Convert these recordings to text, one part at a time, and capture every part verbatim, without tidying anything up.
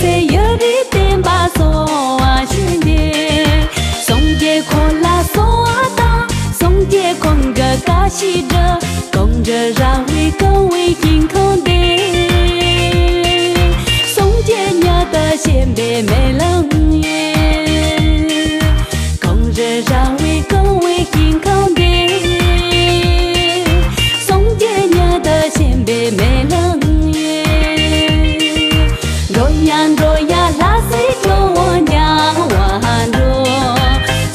ཚེ་ཡུན་རིང་བརྟན་པ་སོང་བ་ཞིག་འདིར། སངས་རྒྱས་འཁོར་ལ་གསོལ་བ་དང་། སངས་རྒྱས་ཀུན་གྱི་བཀའ་བཞིན་སྒྲུབ། གང་དྲིན་ར་བས་གང་བའི་ཞིང་ཁམས་འདིར། སངས་རྒྱས་ཉིད་དུ་བྱོན་པའི་སྨོན་ལམ་ཡིན། གངས་རི་ར་བས་གང་བའི་ཞིང་ཁམས་འདིར། སངས་རྒྱས་ཉིད་དུ་བྱོན་པའི་སྨོན་ལམ་ཡིན། འགྲོ་ཡ་འགྲོ་ཡ་ལྷ་སྲས་སྐྱོང་བ་འདྲ་བར་འགྲོ།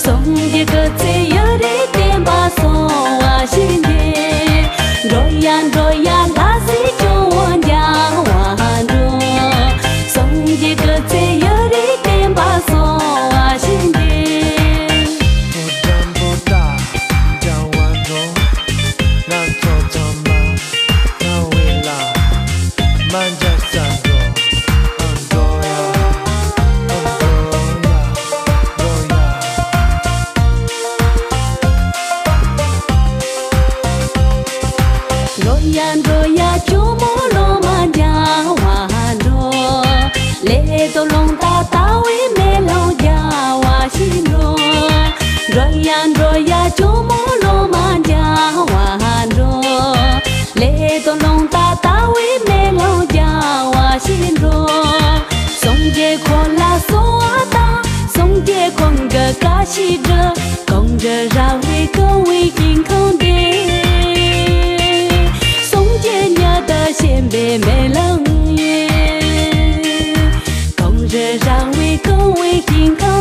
སངས་རྒྱས་སྐུ་ཚེ་ཡུན་རིང་བརྟན་པ་སོང་བ་ཞིག་འདིར། འགྲོ་ཡ་འགྲོ་ཡ་ལྷ་སྲས་སྐྱོང་བ་འདྲ་བར་འགྲོ། སངས་རྒྱས་སྐུ་ཚེ་ཡུན་རིང་བརྟན་པ་སོང་བ་ཞིག་འདིར། འགྲོ་ཡ་འགྲོ་ཡ་ལྷ་སྲས་སྐྱོང་བ་འདྲ་བར་འགྲོ། སངས་རྒྱས་སྐུ་ཚེ་ཡུན་རིང་བརྟན་པ་སོང་བ་ཞིག་འདིར། འགྲོ་ཡ་འགྲོ་ཡ་ཇོ་མོ་སློབ་མ་འདྲ་བར་འགྲོ། ལེགས་སོ་ལོང་ཏ་ལྟ་བའི་སྨོན་ལམ་རྒྱས་པ་ཞིག་འགྲོ། འགྲོ་ཡ་འགྲོ་ཡ་ཇོ་མོ་སློབ་མ་འདྲ་བར་འགྲོ། ལེགས་སོ་ལོང་ཏ་ལྟ་བའི་སྨོན་ལམ་རྒྱས་པ་ཞིག་འགྲོ། སངས་རྒྱས་འཁོར་ལ་གསོལ་བ་དང་། སངས་རྒྱས་ཀུན་གྱི་བཀའ་བཞིན་སྒྲུབ། གངས་རི་ར་བས་གང་བའི་ཞིང་ཁམས་འདིར། སངས་རྒྱས་ཉིད་དུ་བྱོན་པའི་སྨོན་ལམ་ཡིན། གངས་རི་ར་བས་གང་བའི་ཞིང་ཁམས་